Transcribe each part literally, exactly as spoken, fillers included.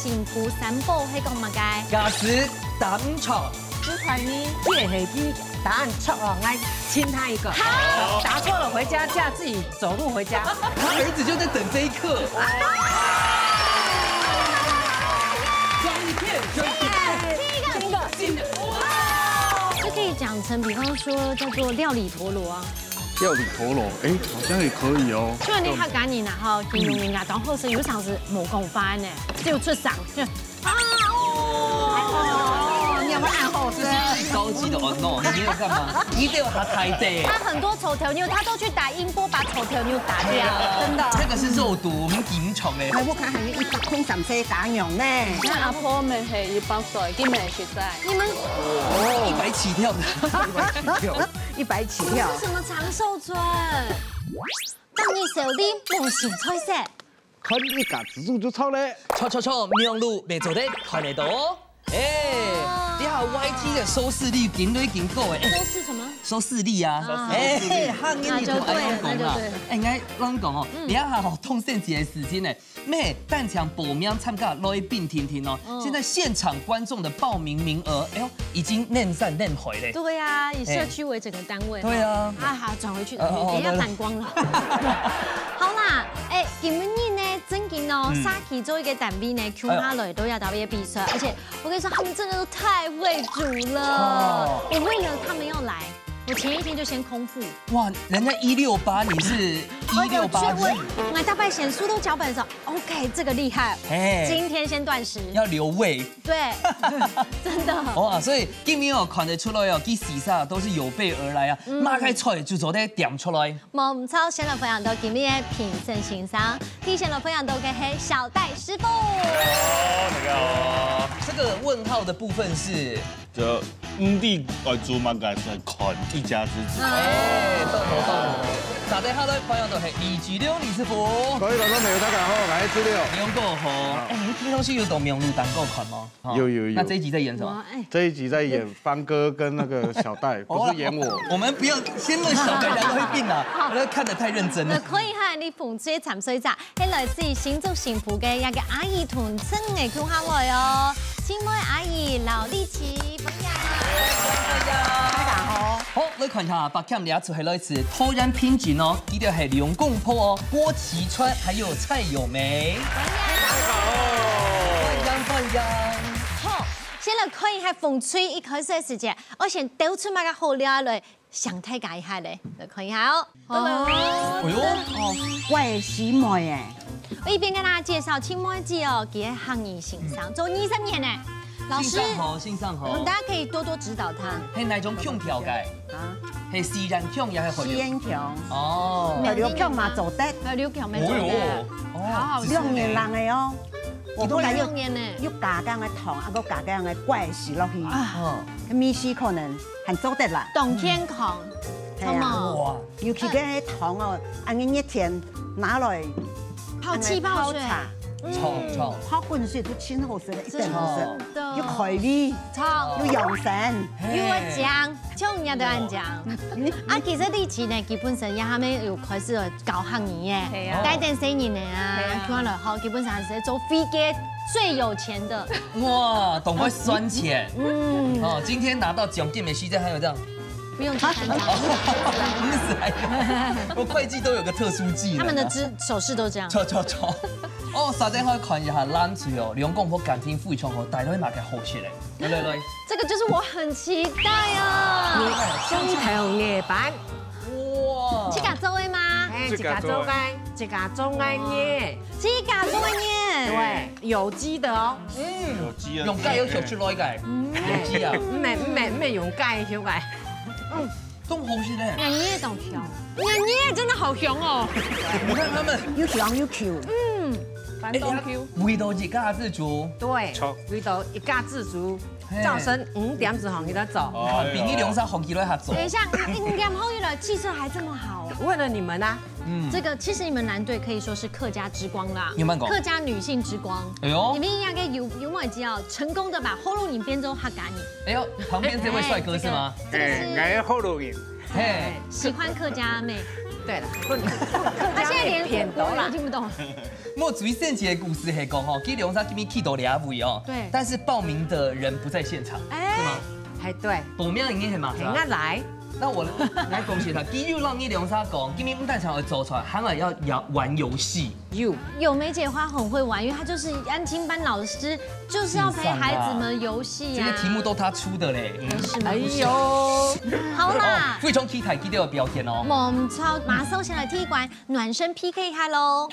幸福三寶係講麼个？牙齒打毋著。豬排呢？這係佢答案錯哦，來親他一個。好。答錯了回家架自己走路回家。他兒子就在等這一刻。哇！雙片，雙片。第一個，第一個。這可以講成，比方說叫做料理陀螺啊。料理陀螺，哎，好像也可以哦。像你客家人啊，吼，形容人家當好食，有常時無講話呢，只有出聲，就啊哦，你有沒有按好吃？這是最高級的哦，no，你沒有幹嘛？你對我好太對。他很多臭豆乳，他都去打音波，把臭豆乳打掉。真的。這個是肉毒，我們頂重的。哎，我看還有一百空三歲家用呢。像阿婆們係一百歲，根本實在。你們哦，一百起跳的。一百起跳。一百起跳。這是什麼長壽村？當你手裡無心菜色。 看一家之主就著咧。著著著，網路乜做得看得到哦。哎，哦。這下Y T个收視率緊來緊高哎。收視什麼？收視率啊。啊。哎，客語裡頭恁樣講啦。那就對，那就對。哎，𠊎恁樣講哦，嗯。這下吼，當選節个時間呢，乜單淨報名參加來賓定定哦。嗯。現在現場觀眾的報名名額，哎喲，已經恁山恁海咧。對啊，以社區為整個單位。哎。對啊。啊，好，轉回去，哦，哦，等一下反光了。對，對。好啦，哎，今晡日呢， 正經哦，嗯。社區做一個單位呢，共下來都要到一個比賽，而且我跟你說，他們真的都太會煮了。哦。我為了他們要來，我前一天就先空腹。哇，人家一六八，你是一六八日。我有去，我，我大概先收到腳本的時候，OK，這個厲害，嘿。今天先斷食。要留胃。對，真的。哇，所以今晡日哦，看得出來哦，佢四儕都是有備而來啊，嗯。麼个菜就做得點出來。 無毋著，先來分享到今日个評審先生，首先來分享到个係小戴師傅。哦，大家好。這個問號的部分是？就毋知愛做麼个，先看一家之主。哎，懂了，懂了。接等下來分享到係一七六李師傅。各位觀眾朋友，大家好，我係一七六。你用過吼？好。哎，你平常時有在網路當中看嗎？ 哦，有，有，有。那這一集在演什麼？哇，哎。這一集在演方哥跟那個小戴，不是演我。我們不要先讓小戴聊到一邊啊，不要看得太認真了。那可以哈，你紅隊參賽者，係來自於新竹新埔个一個阿姨同村个共下來哦。青梅阿姨、老麗琪，歡迎。大家好。好，來看一下，八強這齣係來自桃園平鎮哦，佢兜係兩公婆哦，郭啟川還有蔡友梅。歡迎。 歡迎，歡迎。好，先來看一下紅隊一開始个時節，𠊎先兜出麼个好料來，想大家一下咧，來看一下哦。哦。哎喲。哦，怪喜妹哎。我一邊跟大家介紹，青妹姐哦，佢係客語先生，做二十年呢。老師，先生好，先生好。嗯，大家可以多多指導他。係哪種腔調个？啊？係四縣腔也係海陸？四縣腔。哦。海陸腔嘛做得。海陸腔嘛做得。哦喲。好好吃。兩年零个哦。 佢都來又，兩年呢。又加這樣个糖，啊，又加這樣个怪喜落去，啊。嗯。味緒可能還做得啦。當健康，嗯。係啊。著無？哇。尤其這个糖哦，恁樣熱天拿來泡氣泡水。恁樣泡茶。嗯。泡，泡。泡滾水都真好食个，一定好食。真的。又開胃，著。又養生。嘿。又會講。 像人家都恁講。嗯。啊，其實麗琪呢，佢本身也還沒有開始教客語耶。係啊。帶等細人仔啊，係啊。看了吼，佢本身還係做會計最有錢的。哇，當會算錢。嗯。哦，今天拿到獎金个時間還有這樣。不用去看他。不是，我會計都有個特殊技能啊。他們的指，手勢都這樣。著，著，著。哦，接等下看一下藍隊哦，兩公婆感情非常好，帶來麼个好食个？來，來，來。 這個就是我很期待啊。雙頭艾粄。哇。自家做个嗎？哎，自家做个，自家做个呢。自家做个呢。對，有機的哦。嗯。有機的。用雞肉做出來个。嗯。有機啊。毋係，毋係，毋係用雞肉个。嗯。 當好食呢。哎，你也當香。哎，你也真的好香哦。你看他們。又香又Q。嗯，哎，蠻當Q。味道一家之煮。對，著。味道一家之煮，嘿。朝晨五點鐘吼，佢就做。你看，比你兩儕好起來還早。等一下，你，你兩儕好起來，氣色還這麼好。為了你們啊。嗯。這個，其實你們藍隊可以說是客家之光啦。有沒有？客家女性之光。哎喲。你們應該有，有沒有知道，成功的把學老人變做客家人？ 哎喲，旁邊這位帥哥是嗎？哎，這個是，哎，學老人。嘿。喜歡客家妹。對了，不能，他現在連國語都聽不懂。莫最神奇个故事係講吼，佢兩儕今日去到這位哦，對。但是報名的人不在現場，哎，是嗎？哎，對。報名人係嘛？哎，那來。那我來恭喜他，佢又讓你兩儕講，今日毋單淨會做菜，還會要要玩遊戲。有。有梅姐她很會玩，因為她就是安親班老師，就是要陪孩子們遊戲啊。這些題目都她出的嘞。嗯。是嗎？哎呦。好啦。哦，非常期待佢等个表現哦。無錯，馬上先來踢館，暖身 P K 一下咯。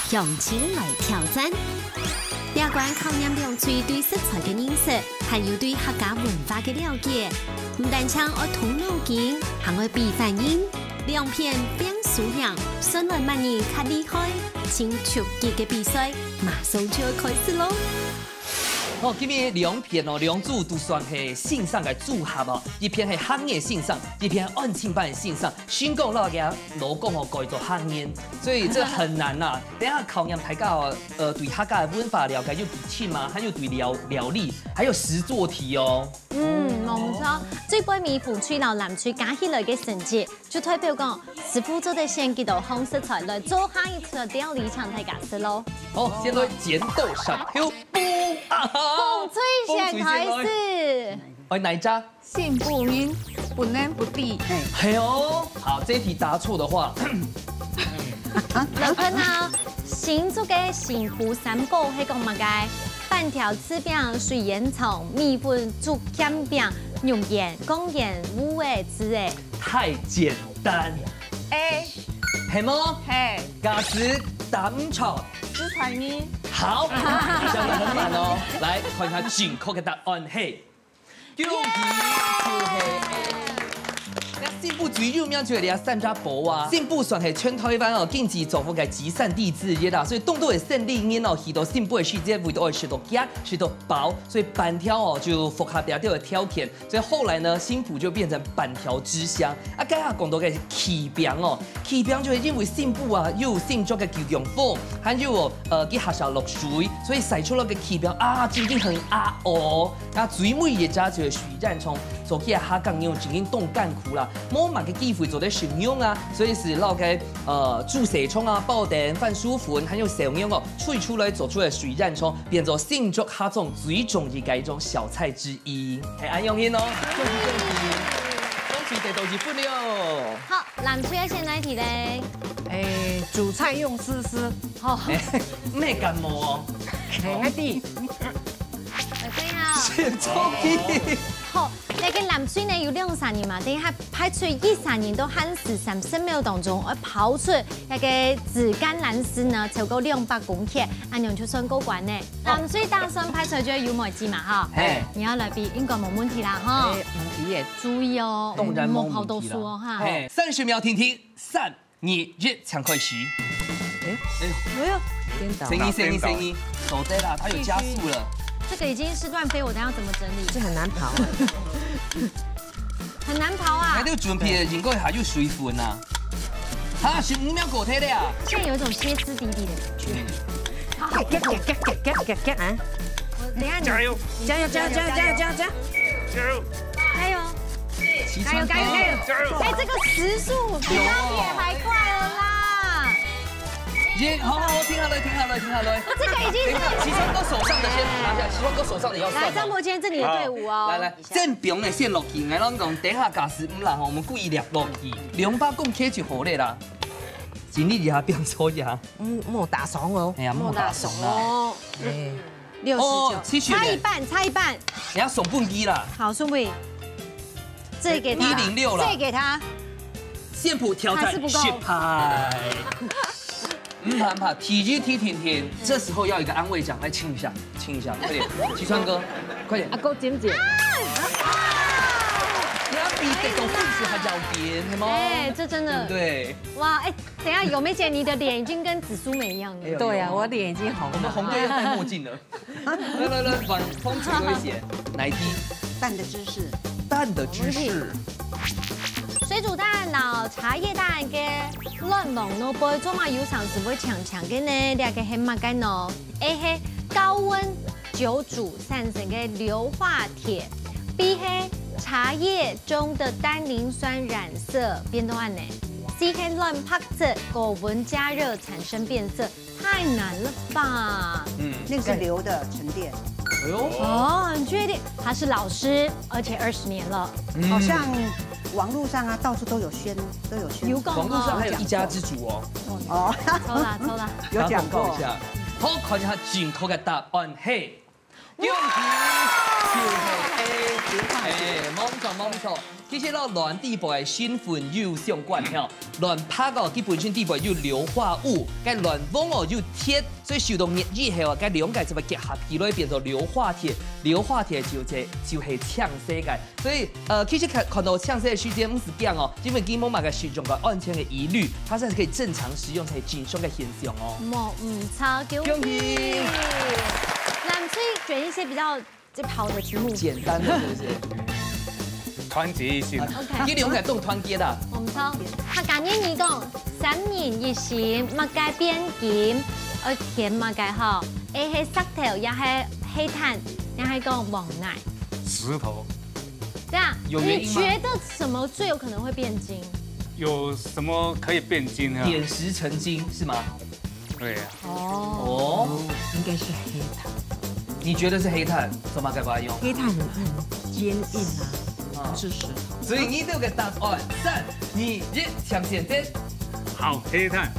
鄉親來挑戰。這關考驗兩隊對食材个認識，還有對客家文化个了解。毋單淨愛動腦筋，還愛比反應。兩片拚輸贏，算來麼人較厲害。盡刺激个比賽，馬上就愛開始咯！哦，今日兩片哦，兩組都算係先生个組合哦，一片係客語先生，一片安親班个先生。 先講摎佢老公吼改做客人，所以這很難吶。等下考驗大家哦，呃，對客家个文化了解有幾深嘛，還有對料料理，還有實作題哦。嗯，無錯。最尾紅隊摎藍隊加起來个成績，就代表講師傅做得選幾多項食材來做下一出个料理請大家食咯。好，先來剪刀石頭布啊哈！紅隊先開始。紅隊先來。哎，哪一隻？ 勝負人，不能不知。係哦，好，這題答錯的話，來看啊，新竹个新埔三寶係講麼个？粄條、粢餅、水煙腸、米粉、竹籤餅、肉圓、貢丸、芋仔、粢仔。太簡單。A。係無？係。假使答毋著，食材呢？好，這樣很難哦。來看一下正確个答案係 恭喜，就係A。該新埔最有名就係這三隻寶啊。新埔算係全台灣哦經濟作物个集散地之一啦，所以當多个生理人哦，去到新埔个時節，為著愛食到遽、食到飽，所以粄條哦就符合這兜个條件。所以後來呢，新埔就變成粄條之鄉。啊，該下講到个係柿餅哦， 柿餅就係因為新埔啊，有新竹个九降風，還有哦，呃，佢下下落水，所以曬出來个柿餅啊，真正很啊哦。那最尾一隻就係水蚻蟲，做起來下崗人真正當艱苦啦，無麼个機會做得食用啊，所以係摎該，呃，豬屎蟲啊、包丁、番薯粉，還有小牛哦，炊出來做出來水蚻蟲，變做新竹客庄最中意个一種小菜之一。 係，恁樣形哦，恭喜恭喜，紅隊得到一分了。好，藍隊愛先來題咧。哎，煮菜用絲絲。好，哎，毋係感冒哦。哎，𠊎知。呃，對啊。係中意。好，該个藍隊呢有兩儕人嘛，等一下派出一儕人都限時三十秒當中，愛拋出 該个紙橄欖枝呢，超過兩百公克，恁樣就算過關呢。哦。藍隊打算派出就係有妹子嘛，哈。嘿。你愛來比，應該無問題啦，哈。哎，問題耶。注意哦，當然無問題啦。莫拋到輸哦，哈。嘿，三十秒停停，三、二、一，請開始。哎，哎呦，哎呦，顛倒。聲音，聲音，聲音，走對啦，它有加速了。這個已經是亂飛，我等下怎麼整理？這很難跑。 很難跑啊。還有準備的，應該還有水分啊。哈，十五秒過忒了啊。現在有一種歇斯底里的感覺。嗯。好，我等一下你加油！加油，加油，加油，加油，加油，加油！加油！加油！加油，加油，加油！加油！哎，這個時速比高鐵還快了啦！耶，好好好，停下來，停下來，停下來。這個已經是，等一下，齊川哥手上的先拿下，齊川哥手上的要算哦。來，張伯堅，這裡的隊伍哦。來來， 正平的先落去，𠊎摎你講，等下假使毋然吼，𠊎等故意掠落去，兩百公克就好了啦。盡力一下，變粗一下。嗯，莫打爽哦。哎呀，莫打爽啦。哦，哎，六十九，哦，七十，差一半，差一半。你要送分佢啦。好，送分你。这给他，一零六了。这给他。 先不挑战，还是不够。失败。毋怕毋怕，第一題停停，這時候要一個安慰獎，來親一下，親一下，快點，齊川哥，快點。啊，夠尖尖。你要比得到分數還要扁，係嗎？哎，這真的。對不對？哇，哎，等一下，有梅姐，你的臉已經跟紫蘇梅一樣了。哎呦，對啊，有啊。我臉已經紅了。我們紅隊要戴墨鏡了。 來來來，往紅隊隊寫，哪一題？蛋的知識。蛋的知識。水煮蛋摎茶葉蛋个卵黃腦背做麼有成時會青青个呢？這个係麼个呢？A係高溫久煮產生个硫化鐵，B係茶葉中的單寧酸染色變到恁呢，D係卵白質，高溫加熱產生變色，太難了吧？嗯，那個是硫的沉澱。哎呦，哦，很確定，它是老師，而且二十年了。好像網路上啊，到處都有宣，都有宣。有講哦。網路上還有一家之煮哦。哦，抽啦，抽啦。有講過。打廣告一下。好，看一下正確个答案係，恭喜，就係A。哎，無錯，無錯。其實咯，卵底部个成分有相關吼，卵白哦，佢本身底部有硫化物，該卵黃哦有鐵，所以受到熱以後啊，該兩個就會結合起來變做硫化鐵，硫化鐵就係就係青色个。所以呃，其實看看到青色个時間毋使驚哦，因為佢無麼个食用个安全个疑慮，它是可以正常食用，係正常个現象哦。無，毋錯，恭喜！恭喜！藍隊選一些比較這跑的題目。簡單的，是不是？團結一心。啊，OK。你兩個都團結啦。毋錯，客家諺語講，三人一心，麼个變金，愛填麼个吼？A係石頭，也係黑炭，也係講黃泥。石頭。對啊，有原因嗎？你覺得什麼最有可能會變金？有什麼可以變金啊？點石成金是嗎？對啊。哦，哦，應該是黑炭。你覺得是黑炭？怎麼个不用？黑炭很硬，堅硬啊，啊。不是石頭。所以你這個答案，三、二、一，請選擇。好，黑炭。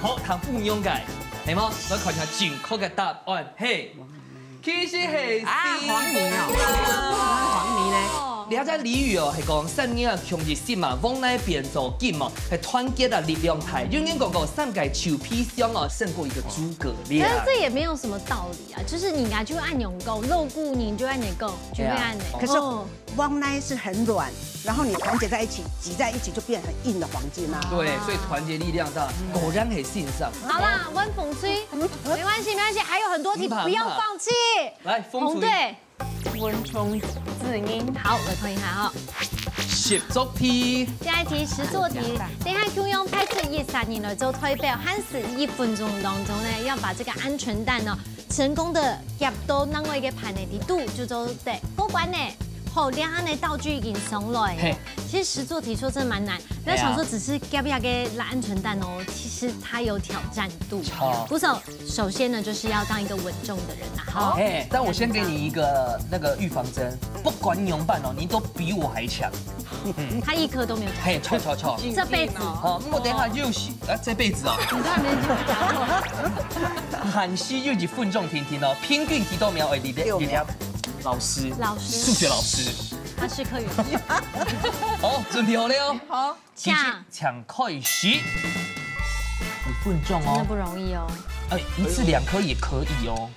好，談不用改，係無？來看一下正確个答案，係。其實係啊，C，黃泥哦。黃泥呢？你還在俚語哦，係講三人啊，共一心嘛，黃泥變做金嘛，係團結啊，力量大。有人講過，三個臭皮匠哦，勝過一個諸葛亮。但是這也沒有什麼道理啊，就是你拿去按鈕夠，露骨你就按鈕夠，就會按呢。對啊。可是哦，黃泥是很軟，然後你團結在一起，擠在一起就變很硬的黃金啊。對，所以團結力量大，果然很欣賞。好啦，溫風吹，沒關係，沒關係，還有很多題，不怕，不要放棄。來，風吹。紅隊。文中字音。好，來看一下哈。習作題。第一題，習作題，等一下就用派出一儕人來做代表，限時一分鐘當中呢，要把這個安全帶呢，成功的夾到另外一個盤的底肚，就做得過關呢。好，兩項的道具已經送來了。嘿。其實習作題說真的蠻難，不要想說只是夾一個拉安全帶哦，其實它有挑戰度。好。鼓手，首先呢，就是要當一個穩重的人啊，哈。好，嘿，但我先給你一個那個預防針，不管仰般哦，你都比我還強。他一科都沒有講。嘿，錯錯錯。這輩子。好，我等一下又是，啊，這輩子哦。你都還沒講。還是有一分鐘定定哦，平均幾多秒？哎，你的，六秒。你的老師，老師。數學老師。他是客語老師。好，準備好了哦。好。請。請開始。一分鐘哦。真的不容易哦。哎，一次兩顆也可以哦。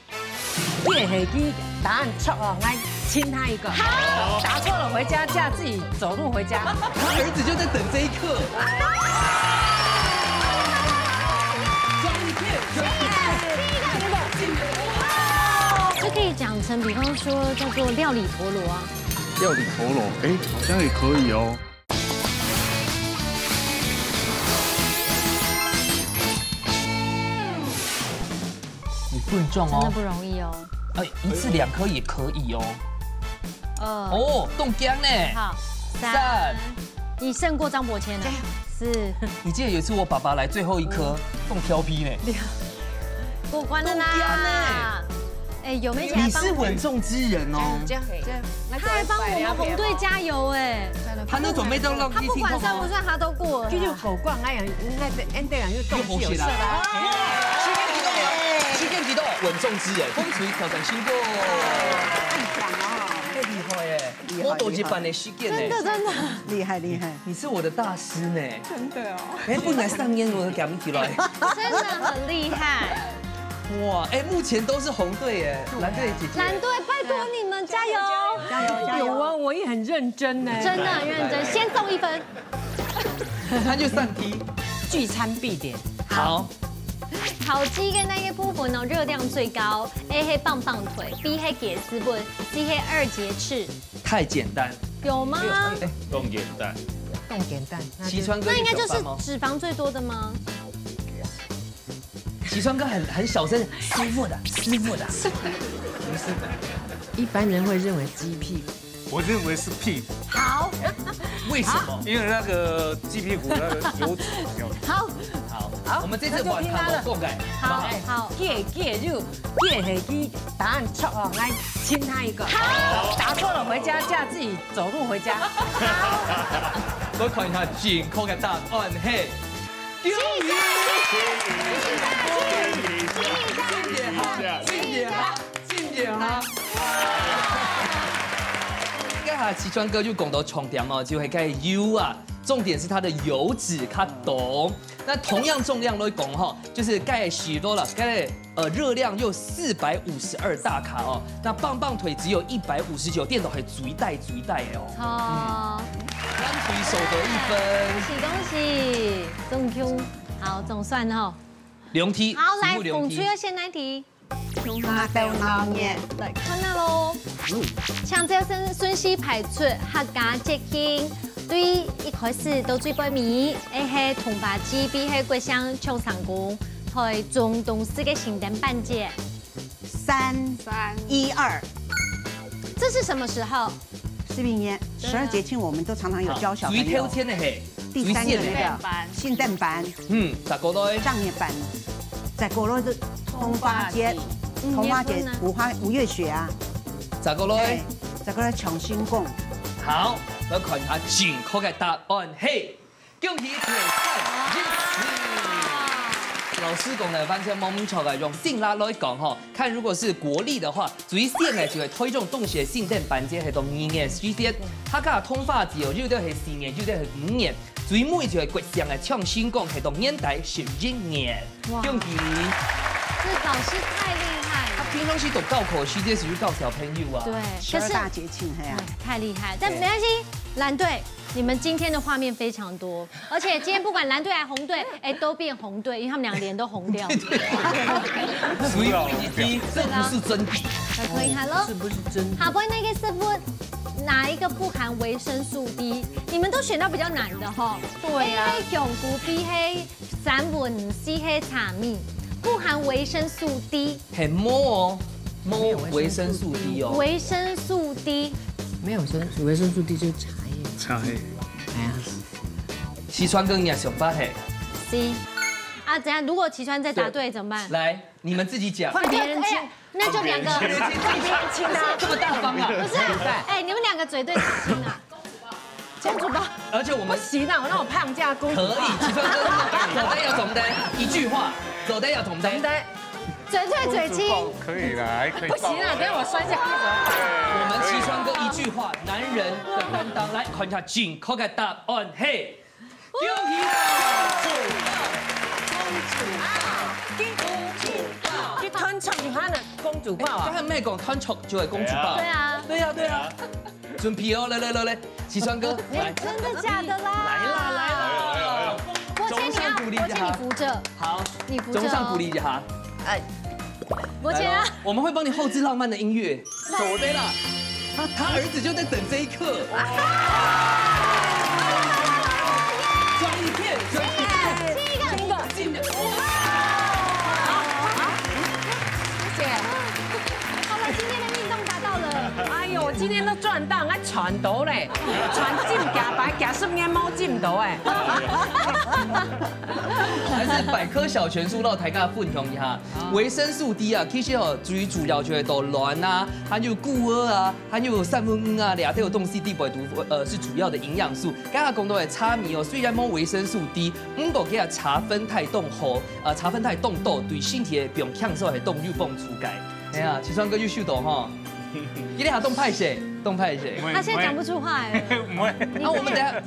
這个係佢答案錯哦，來親他一個。好。答錯了回家架自己走路回家。他兒子就在等這一刻。這可以講成，比方說叫做料理陀螺啊。料理陀螺，哎，好像也可以哦。 一分鐘哦。真的不容易哦。哎，一次兩顆也可以哦。呃，哦，凍僵呢。好，三，三。你勝過張伯謙了。加油。是。你記得有一次我爸爸來最後一顆，嗯。凍調皮呢。對啊。過關了啦。凍僵呢。哎，有沒有？你是穩重之人哦。這樣，這樣，他還幫我們紅隊加油哎。他那種沒有讓他不管算不算，他都過了啦。繼續過關，哎呀，應該是恁樣又動機有射啦。時間幾多？時間幾多？穩重之人，風吹挑戰成功。太強了哈。太厲害耶！厲害，我都一半的時間呢。真的，真的。厲害，厲害。你是我的大師呢。真的哦。哎，不能上烟，我都讲不起来。真的很厲害。哇，哎，目前都是紅隊耶，藍隊姐姐。藍隊，拜託你們加油！加油，加油！有啊，我也很認真呢。真的很認真，先送一分。他就上題。聚餐必點。好。烤雞个哪個部分哦，熱量最高？A係棒棒腿，B係雞屎朏，C係二節翅。太簡單。有嗎？哎，當簡單。當簡單，那就西川哥那應該就是有想法嗎？脂肪最多的嗎？西川哥很，很小聲，師傅的，師傅的。不是的。一般人會認為雞屁股。我认为是屁股，好，为什么？因为那个鸡屁股那个油脂比较多。好，好，好我们这次玩那就听他的卡罗共改，好，好，给给就给黑给答案错哦，来亲他一个。好，答错了回家架自己走路回家。我看一下正确的答案嘿，恭喜！进一下，进一下，进一下。刚才齐川哥就讲到重点哦，就係該油啊，重点是它的油脂較多。那同样重量来讲哈，就是該许多了，該呃热量有四百五十二大卡哦，那棒棒腿只有一百五十九，顛倒係最低最低的哦。好，两腿首得一分。恭喜恭喜，总共好总算吼。两题，好，来，题目两题凤吹。要先哪一题？马豆熬夜。来看那喽。请照顺顺序排出客家节庆，对一开始到最尾尾，A係通花祭，B係国姓抢成功，台中东势个新店板街。三三一二，这是什么时候？是明年十二节庆，我们都常常有教小朋友最挑。战的嘿，第三个最限的那个班圣诞班、嗯，十个来，上夜班，再过来是桐花节，嗯桐花节结婚呢、五花、五月雪啊，十个来对，，再过来抢新工，好，来看一下正确的答案嘿，恭喜铁蛋一次。老师讲呢，完全冇唔错个，用辛辣来讲吼，看如果是国历的话，最先个就係台中东势个圣誕班节，係到二月時節，客家桐花祭哦，有的係四月，有的係五月，最尾就係國姓个搶新工，係到年底十一月。哇恭喜！这老师太厉害了。他平常时都教考试，这是教小朋友啊。对，十可是二大节庆，嘿啊，太厉害，但没关系，蓝队，你们今天的画面非常多，而且今天不管蓝队还是红队，哎，都变红队，因为他们两个脸都红掉。所以我一听，这不是真的。来看一看喽。是不是真的？好，不过那个师傅哪一个不含维生素 D？你们都选到比较难的哈。对啊，A係香菇，B係三文，C係茶米，不含维生素 D。很摸哦，摸维生素 D 哦。维生素 D，没有生素，维生素 D 就是茶叶。茶黑。哎呀，西川哥，你的想法嘿？ C。啊，怎样？如果齐川再答对怎么办？来，你们自己讲。换别人亲，那就两个。这么大方啊！不是，哎，你们两个嘴对嘴亲啊。公主抱，而且我们不行啊，我让我胖架公主抱。可以，西川哥，走的要怎么的？一句话，走的要怎么的？嘴对嘴亲，可以啦，还可以。不行啊，等一下我摔下去怎么办？我们西川哥一句话，男人的担当，来看一下正确的答案嘿。恭喜！佢斷腸就喊人公主抱啊！刚才没讲断腸就系公主抱。对啊，对呀对呀，准备哦，来来来来，西川哥来。真的假的啦？来啦来啦！我请你啊，掌声鼓励一下我请你扶着，好，你扶着哦。掌声鼓励一下哈。我请啊来咯。我们会帮你后置浪漫的音乐。走的啦，他他儿子就在等这一刻。转一片，转一片。七个，七个。进的。谢谢。好了，今天的运动达到了。哎呦，我今天都赚到，我賺到咧，賺進加牌，加十年冇進到哎。还是百科小全书让大家分享一下。维生素 D 啊，其实哦，最主要就系到卵啊，还有菇仔啊，还有三文鱼啊，这兜东西底背都呃是主要的营养素。刚刚讲到的茶米哦，虽然冇维生素 D，不过佢个茶分肽当好，呃，茶分肽当多，对身体的病健康系当有帮助个。哎呀，西川哥优秀到哈，今天还动派谁？动派谁？他现在讲不出话哎。不会。你啊，我们等一下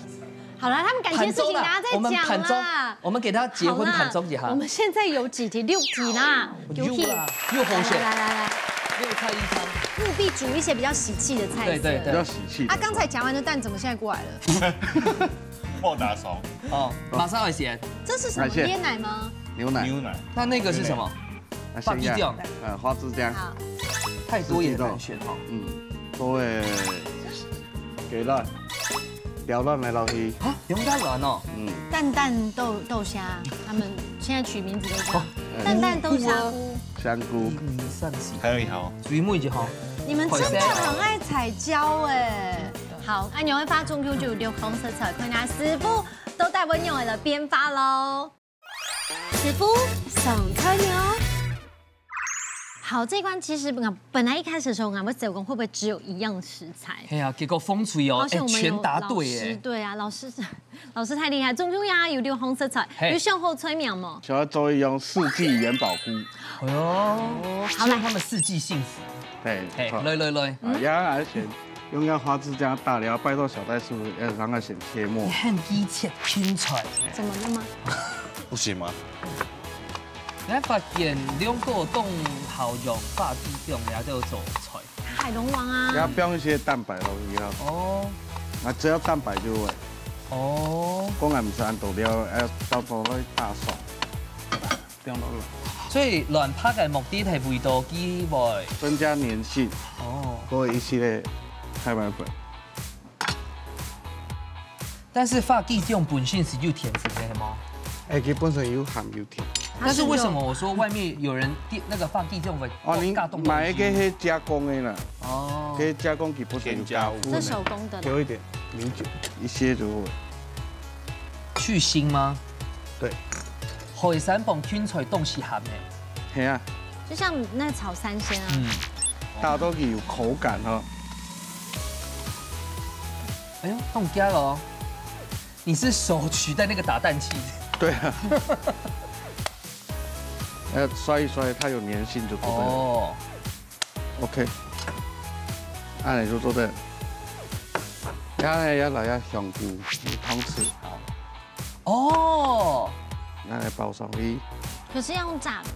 好了，他们感情的事情等下再讲啦。我们盘中，我们给他结婚好啦盘中一下我。们现在有几题？六题啦，有啦，题。有风险，来来来来，六菜一汤。务必煮一些比较喜气的菜色。对对对比较喜气的。啊，刚才讲完的蛋怎么现在过来了？莫打爽，哦，马上要咸。这是什么？海鲜椰奶吗？牛奶，牛奶。那那个是什么？那先八比酱要，呃，花枝酱，好，太多也难选哈。嗯，都会给乱，搅乱来落去，啊，用到卵哦。嗯，蛋蛋豆豆虾，他们现在取名字都这样。嗯蛋蛋豆虾菇，香菇，一二三四，还有一条，水妹就好。你们真的很爱彩椒哎。好，恁樣个話，總共就有六項食材，看下師傅到底會仰般來變化咯。師傅，上菜了。好，這一關其實本來一開始的時候，我們想講會不會只有一樣食材？哎呀，結果風水哦，好像我們有哎，全答對哎。老師，對啊，老師，老師太厲害，總共呀有六項食材，嘿。有想好菜名無？想要做一樣四季元宝菇。哎呦，好，來。希望他們四季幸福。哎，嘿，好。來来来。啊，然後先用一下花枝這樣大料，拜託小戴師傅要讓他先切末。你很機切青菜。怎麼了嗎？不行嗎？你發現兩個都好用，花枝薑也都做菜。 海龍王啊。要放一些蛋白落去啊。哦。啊，只要蛋白就會。哦。講啊，毋使恁多料，要到時候會打爽。不用落去。所以卵白个目的係為到佢會增加黏性。哦。過一系列太白粉。 但是花枝薑本身係有甜分个，係無？哎，佢本身有鹹有甜。但是為什麼我說外面有人店那個花枝薑會哦，你加凍東西？買一個係加工的啦，哦，可以加工佢本身有加甜加物。這手工的啦。有一點米酒，一些就會。去腥嗎？對。海產幫芹菜凍係鹹个。係啊。就像那炒三鮮啊。嗯。打到佢有口感哈。 哎呦，凍僵了哦！你是手取代那個打蛋器？對啊。要摔一摔，它有黏性就不對了。哦。OK，恁樣就做得。然後呢，要來一下香菇，用湯匙，好。哦。拿來包上去。可是要用炸的。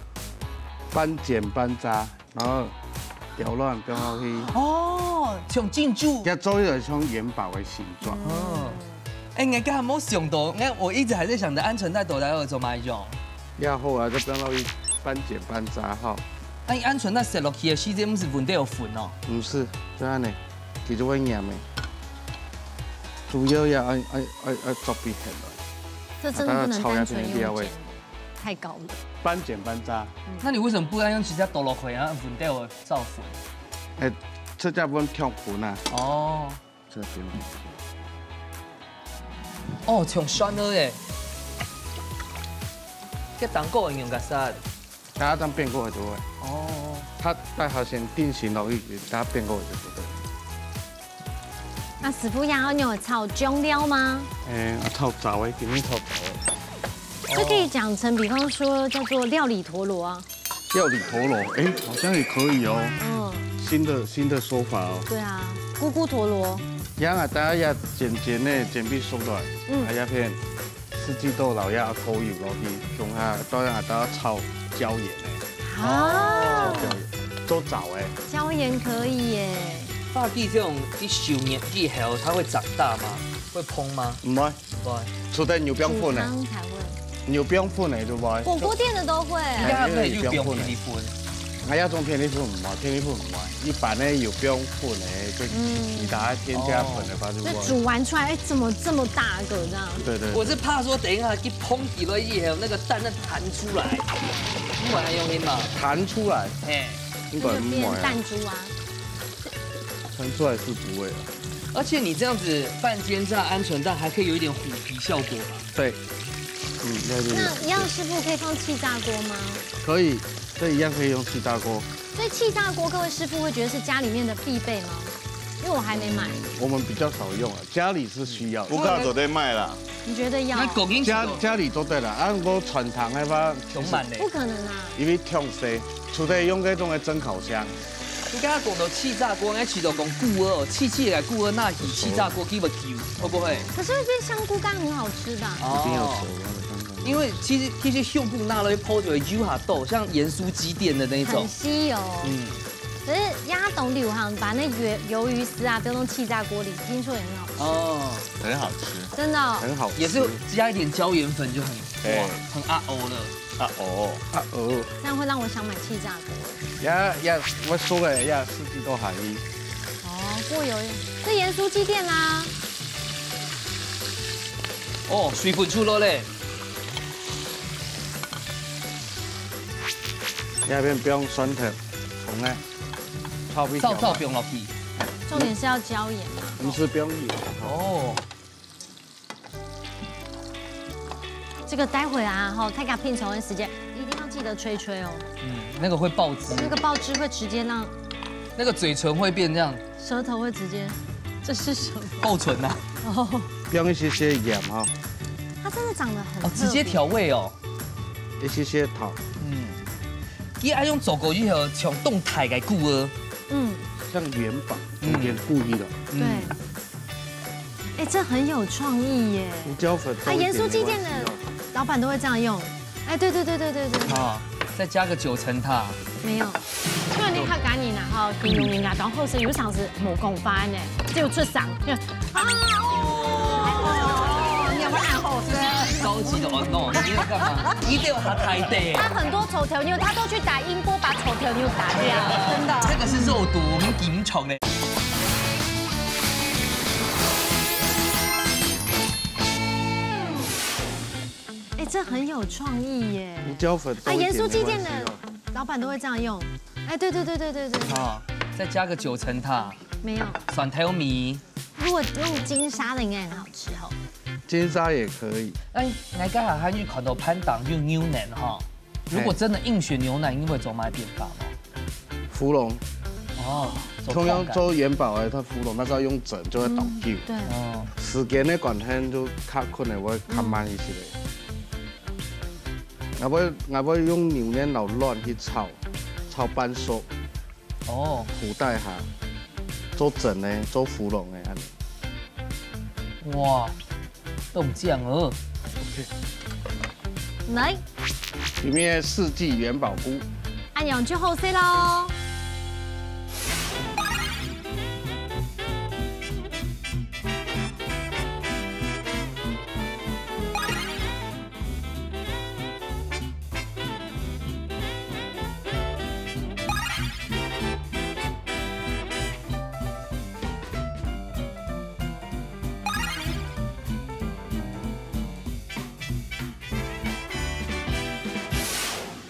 半煎半炸。 然後攪亂放落去。哦，像珍珠。佢做一個像元寶个形狀。哦，哎，𠊎剛才沒想到，𠊎我一直還在想著鵪鶉蛋到底愛做麼个用。也好啊，就放落去半煎半炸哈。哎，鵪鶉蛋食落去个時節，毋係粉底有粉哦？毋係，就恁樣，佢就會黏个。主要要愛愛愛愛做備起來。這真的不能單純用煎的，太高了。半煎半炸。那你為什麼不要用其他倒落去啊？粉底有 造粉。哎，這隻分暢粉啊。哦。這邊。哦，像酸了耶。這蛋糕用个啥？大家這樣變過來就會。哦。它待它先定型了，一直大家變過來就不對。那師傅，然後你有炒醬料嗎？哎，啊，炒燥的，今天炒燥的。這可以講成，比方說叫做料理陀螺啊。 料理陀螺，哎，好像也可以哦。嗯。新的新的說法哦。對啊，咕咕陀螺。然後大家要煎煎呢，煎比熟了，嗯。還要片四季豆老鴨口油落去，中下，當然還要炒椒鹽呢。啊。椒鹽，做燥哎。椒鹽可以耶。大地這種一十年以後，它會長大嗎？會膨嗎？毋會。 會。除非有放粉个。煮湯才會。有放粉个就會。火鍋店的都會。應該還有放片栗粉。哎呀，種片栗粉毋會，片栗粉毋會。一般个有放粉个，就其他添加粉个話就會。就煮完出來，哎，怎麼這麼大個這樣？對對對。我是怕說等一下一膨起來以後，那個蛋那彈出來，不然還用力嘛？彈出來，嘿，應該毋會啊。那就變彈珠啊。彈出來是不會啊。而且你這樣子半煎炸鵪鶉蛋，還可以有一點虎皮效果吧？ 對，嗯，那就那一樣師傅可以放氣炸鍋嗎？可以，這一樣可以用氣炸鍋。所以氣炸鍋，各位師傅會覺得是家裡面的必備嗎？因為我還沒買。我們比較少用啊，家裡是需要的。屋下做得買啦。你覺得要？該講緊家家裡做得啦，啊，毋過傳統个話，充滿嘞。不可能啊。因為忒細，除非用該種个蒸烤箱。 你剛剛講到氣炸鍋，應該氣到講痀仔哦，氣氣个痀仔拿去氣炸鍋，佢會勼，會不會？可是那些香菇乾很好吃吧？哦。一定要熟啊，剛剛。因為其實其實香菇拿落去烰就會有下豆，像鹽酥雞店的那一種。很吸油。嗯。可是也當流行，把那魷魷魚絲啊丟到氣炸鍋裡，聽說也很好吃。哦。很好吃。真的哦。很好吃。也是加一點椒鹽粉就很，哎。哇，很阿歐了。 啊哦。啊哦。這樣會讓我想買氣炸鍋。呀呀，我說个呀，四季豆海一。哦，過油，這鹽酥雞店啦。哦，水分出來嘞。這邊不用酸甜，紅哎。炒一下嘛。燥燥放落去。重點是要椒鹽嘛。毋係，放鹽。哦。這個待會啊，吼，大家品嚐的時間一定要記得吹吹哦。嗯，那個會爆汁。那個爆汁會直接讓那個嘴唇會變這樣。舌頭會直接，這是什麼？爆唇啊。哦。放一些些鹽哈。它真的長得很哦，直接特別。調味哦。一些些糖。嗯。佢愛用做過以後，像凍態个菇哦。嗯。像元寶，嗯。有點故意的。嗯。對。哎，這很有創意耶。胡椒粉啊，多一點鹽酥雞店的没关系哦。老闆都會這樣用。哎，對對对对对对。啊，再加個九層塔。沒有。因為你客家人啊，吼，形容人家當好食，有常時無講話呢，只有出聲，就啊，哦，你有沒有按好吃？高級的哦，no，你要幹嘛？你一定要他太对。他很多臭头牛，他都去打音波，把臭头牛打掉，真的。这个是肉毒，我们警长的。哎，这很有创意耶。胡椒粉啊，多一点盐酥鸡店的没关系哦。老闆都会这样用。哎，对对对对对对。啊，再加个九层塔。没有。蒜头米。如果用金沙的应该很好吃哦。金沙也可以。哎，我刚好还有看到潘档用牛奶哈。 如果真的硬选牛奶，你會做麼个變化嗎？芙蓉。哦，做口感。通常做元寶个，佢芙蓉，但是要用蒸，就會倒久。嗯，對。哦。時間个關係，就較可能會較慢一些。嗯。𠊎會，𠊎會用牛奶摎卵去炒，炒半熟。 哦。古代哈，做蒸个，做芙蓉个，恁呢。哇，冻酱哦。OK。來。裡面四季元寶菇。恁樣就好勢咯。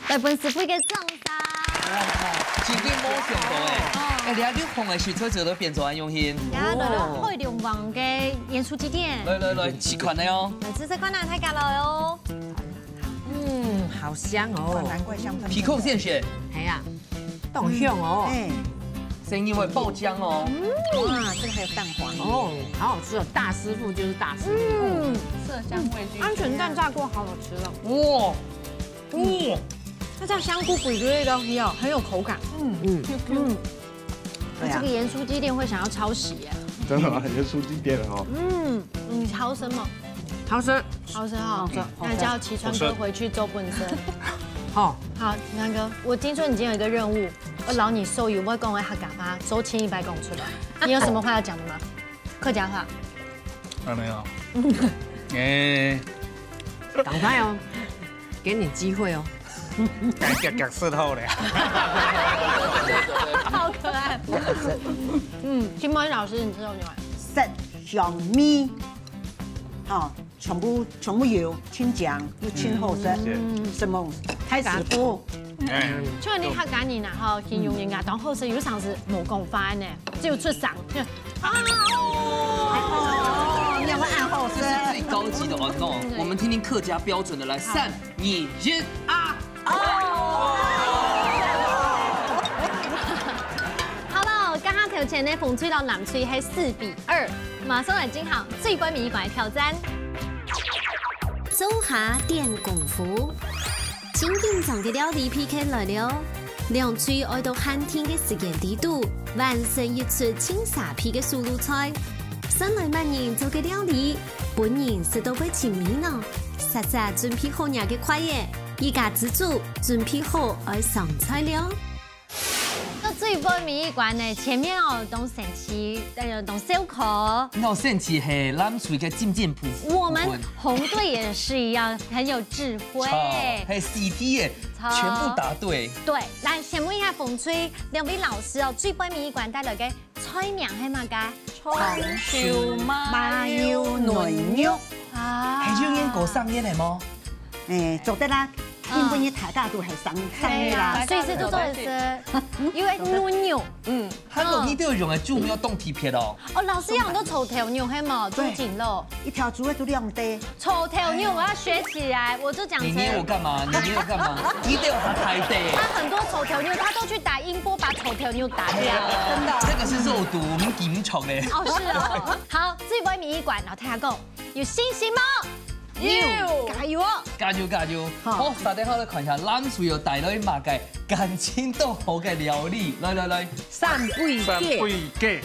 來分師傅一個掌聲。哇，真正無想到欸。哦。欸，你看你紅个時節就變做恁用心。呀，來到海龍王个鹽酥雞店。來來來，試看个哦。來試試看啊，大家來哦。 嗯，好香哦。哇，難怪香噴噴的。皮控現選。係啊，當香哦。嗯，欸。聲音會爆漿哦。哇，這個還有蛋黃。哦，好好吃哦，大師傅就是大師傅。嗯。色香味俱全。鹌鹑蛋炸過，好好吃哦。哇，哇。那這樣香菇、鬼之類的東西哦，很有口感。嗯。嗯。嗯。 對啊。這個鹽酥雞店會想要抄襲耶。真的嗎？鹽酥雞店哦。嗯，你抄什麼？好食。好食哈。好食，好食。那叫齊川哥回去做本身。好。好，齊川哥，我聽說你今天有一個任務，我摎你說，有沒有跟我客家話說千一百講出來？你有什麼話要講的嗎？客家話。啊，沒有。欸。趕快哦。 給你機會哦。感覺角色好了。好可愛。嗯，金毛老師，你知道牛奶？色香味，哈，全部全部有，清香又清好吃，嗯。什麼开始不？哎，像你客家人啊，吼，形容人家當好食，有常時無講話呢，只有出聲，就啊，哦，你有沒有按好吃？这是最高级的哦，no，对。我们听听客家标准的，来，好。三，二，一，啊！哦。好了，剛剛頭前呢，紅隊摎藍隊係四比二，馬上來進行最尾一關的挑戰。做下點功夫。盡緊張个料理P K來了，兩隊愛到限定个時間裡肚，完成一出盡沙鼻个手路菜。算來麼人做个料理，分人食到會尋味呢？煞煞準備好若个筷仔，一家之煮準備好愛上菜了。 到最尾尾一關呢，前面哦，當生趣，呃，當笑科。那生趣係藍隊个進進步。我們紅隊也是一樣，很有智慧。好，係C T耶，好。全部答對。對，來，先問一下紅隊，兩位老師哦，最尾尾一關帶來个菜名係麼个？長壽麻油嫩肉。啊。係有人過生日个無？欸，做得啦。因為你大家都係生，生个啦。係啊，所以係做做得食，因為嫩肉。嗯，還有你都有用个豬肉當特別哦。哦，老師用个臭豆肉係無？豬頸肉。一條豬肉都兩塊。臭豆肉，我要學起來，我就講成。你捏我幹嘛？你捏我幹嘛？你對我還拍的。他很多臭豆肉，他都去打音波，把臭豆肉打掉。真的。這個是肉毒，我們緊戳的。哦，是哦。好，最尾尾一關，老太太講，有信心嗎？有。加油哦！加油加油！好，大家好來看一下，藍隊有帶來麼个感情都好个料理。來來來，三杯雞。三杯雞。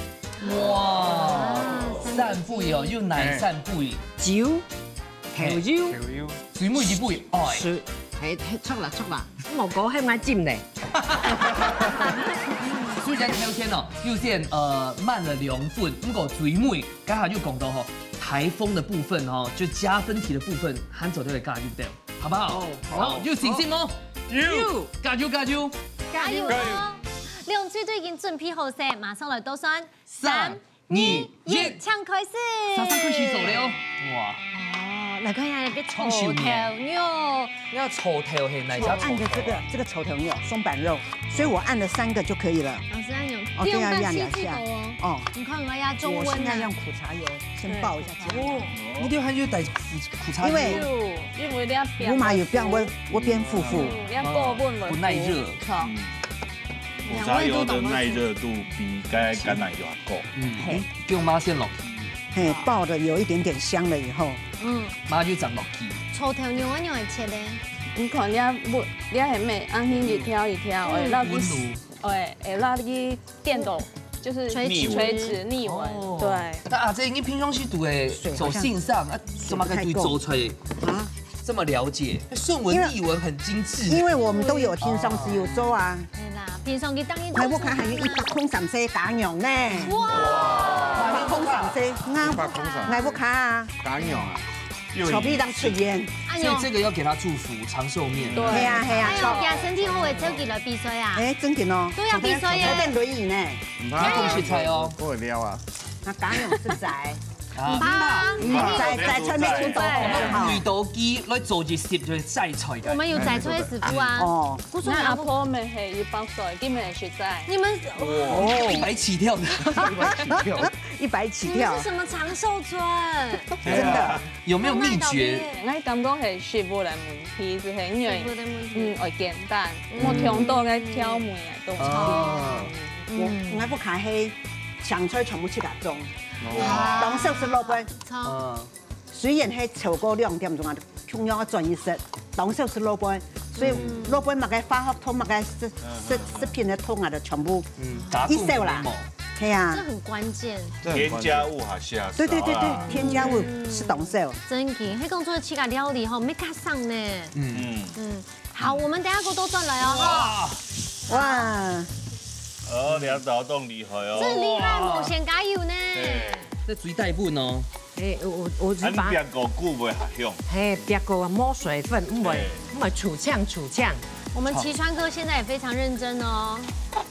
哇，三杯哦，又哪三杯？酒、豆油、豆油。最尾一杯，哎。水，係，係，出啦出啦，莫講係𠊎斟咧。雖然頭先哦，有點呃慢了兩分，不過最尾 剛才就講到吼，颱風的部分哦，就加分題的部分，還做得來加油，對，好不好？哦，好。好，有信心哦。有。加油加油！加油哦！兩隊都已經準備好勢，馬上來倒算。三、二、一，請開始。馬上開始做了。哇！哦，來看一下那個臭豆肉。你要臭豆係哪家臭豆啊？我按的這個，這個臭豆肉，松板肉，所以我按了三個就可以了。老師按鈕，哦，對啊，不用帶細細口哦。按兩下。哦。你看我要中溫啊。我現在用苦茶油先爆一下。哦，你就還有帶苦，苦茶油。因為有，因為你要煸。我嘛有煸，我，我煸麩麩。嗯，要過溫了。不耐熱。好。嗯。 苦茶油的耐熱度比該橄欖油還高。嗯，嘿。用麻線咯。嘿，爆得有一點點香了以後，嗯。麻油放落去。臭豆肉愛仰般切呢？你看這，你係毋係恁樣一條一條，嗯。會落去，溫度。會，會落去電到，就是垂直。垂直逆紋，哦。對。那阿姊，你平常時都會做先生，啊，怎麼个對做菜啊？ 這麼了解，順紋逆紋很精緻。因為我們都有平常時有做啊。係啦，平常佢當然都係。𠊎屋下還有一百空三歲家娘呢。哇！一百空三歲，一百空三。𠊎屋下啊，家娘啊，又草皮當出現。哎喲，所以這個要給他祝福長壽面。對。係啊，係啊。哎喲，佢身體好會走起來比賽啊。哎，真的哦。都要比賽耶。坐等輪椅呢。嗯，恭喜菜哦。我會撩啊。那家娘食齋。 啊。毋怕，毋怕，齋，齋菜乜出到好。綠豆雞來做一食就係齋菜个。我們有齋菜師傅啊。哦。我說那阿婆們係一百歲，根本係齋。你們，哦，一百起跳的。一百起跳。一百起跳。你們是什麼長壽村？真的。有沒有秘訣？𠊎感覺係食物个問題，就係因為，食物个問題。嗯，會簡單，嗯。無忒多个調味个東西。哦。嗯。𠊎屋下係香菜全部自家種。 哦。當少食老飯。嗯。雖然係超過兩點鐘啊，共樣愛轉去食，當少食老飯，所以老飯麼个化學糖、麼个食，食，食品个糖啊，就全部，嗯，一少啦。係啊。這很關鍵。添加物還是啊，對對對對，少啦。添加物係當少。真个，係講做自家料理吼，無加上呢。嗯。嗯。 好，我們等下過多轉來哦，哈。哇。哇。哦，兩道當厲害哦。真厲害，無先加油呢。對。這水大分哦。哎，我，我，我是把，啊，你煸過久會較香。嘿，煸過無水分，毋會，嘿。毋會臭嗆，臭嗆。我們齊川哥現在也非常認真哦，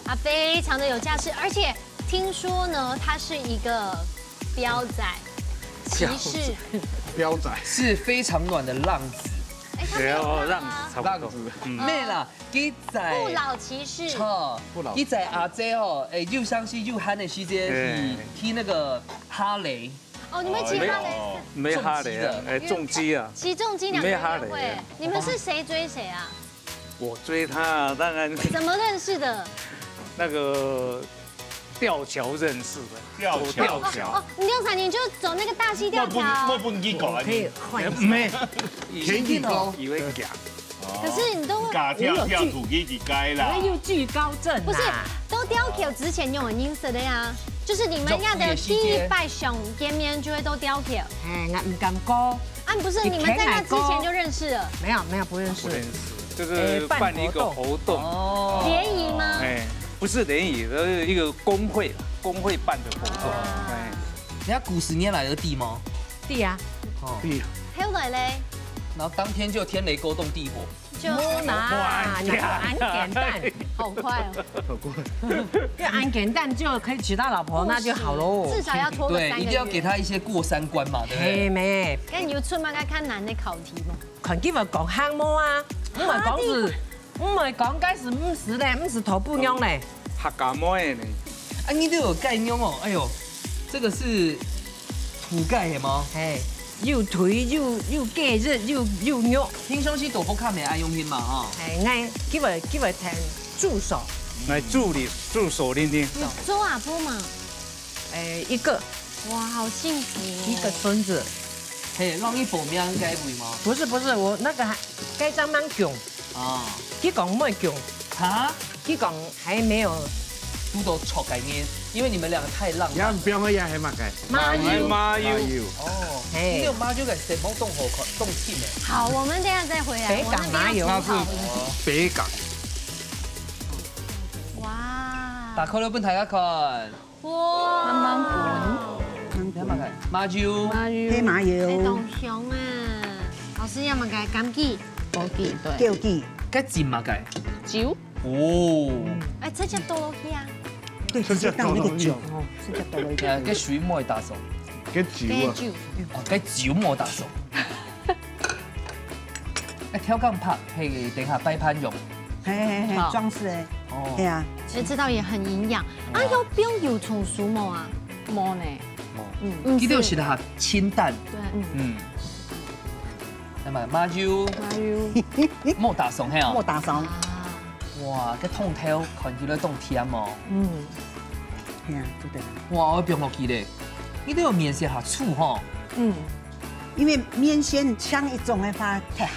他非常的有架勢，而且聽說呢，他是一個飆仔，騎士。飆仔。是非常暖的浪子。 哎，他沒有浪啊。對哦，浪子差不多。浪子。嗯。無啦，佢在，不老騎士。錯，不老騎士。佢在阿姊哦，哎，又像是又閒个時間，哎。去，去那個哈雷。哦，你們騎哈雷是，哦，沒哈雷啊，重機的。哎，重機啊。騎重機兩個人約會，沒哈雷啊。你們是誰追誰啊？我追她啊，當然。怎麼認識的？那個吊橋認識的。吊橋。走吊橋。哦，你兩儕人就走那個大溪吊橋。我分，我分你講啊，我可以換一下。沒，天氣高，以為假。可是你都，假跳跳土地一街啦。我有懼高症啊。不是，都吊橋之前就有認識的呀，就是你們要的第一擺想見面就會都吊橋。哎，𠊎毋敢講。啊，不是，你們在那之前就認識了？沒有，沒有，不認識。不認識，就是辦一個活動。哎，辦活動。哦。聯誼嗎？哎，不是聯誼，而是一個工會，工會辦的活動。哦。哎。人家古十年來的地嗎？對呀。哦。對呀。後來嘞？然後當天就天雷勾動地火。就，無啦，哇，哪有恁簡單？好快哦。好快。就恁簡單就可以娶到老婆，那就好咯。至少要拖個三個月。對，一定要給他一些過三關嘛，對不對？嘿，咩。該你有出麼个較難的考題嗎？看今日講項目啊。毋係講係，毋係講該係毋係咧，毋係豆腐乳咧。客家妹呢？啊，你都有蓋肉哦，哎喲，這個是脯蓋係無？嘿，又腿又又雞翼又又肉。平常時都不看沒愛用心嘛哈。哎，𠊎佢會佢會聽助手。來助理助手聽聽。你做阿婆嘛？ 哎，一個。哇，好幸福哦。一個孫子。嘿，讓你保命該位嗎？不是不是，我那個還該張蠻囧。啊，佢講毋會囧。哈？佢講還沒有。堵到著个人，因為你們兩個太浪漫。你毋要也係麼个？麻油。麻油。哦，嘿。你有麻油个，係無當好看，當甜的。好，我們等一下再回來。北港麻油。我那邊要煮好。北港。哇。打開來分大家看。 哇，慢慢滾。你看嘛，麻油。麻油。黑麻油。哎，當香啊！老師，要麼个枸杞？枸杞，對。枸杞。該浸嘛个？酒。哦。哎，直接倒落去啊。對，直接倒那個酒，哦，直接倒落去。哎，該水莫打爽。該酒啊。該酒。哦，該酒莫打爽。 哎，調羹白，嘿，等一下擺盤用。嘿嘿嘿，好。裝飾的。哦。對啊。其實這道也很營養。啊，哇。有放油蔥酥無啊？無呢。哦。嗯。佢都有寫得哈，清淡。對。嗯。嗯。那麼麻油。麻油。莫打爽，嘿哦。莫打爽。啊。哇，該湯頭看起來當甜哦。嗯。嘿啊，對對。哇，我放落去咧，你都有麵線哈，醋吼。嗯。 因為麵線像一種个話忒鹹，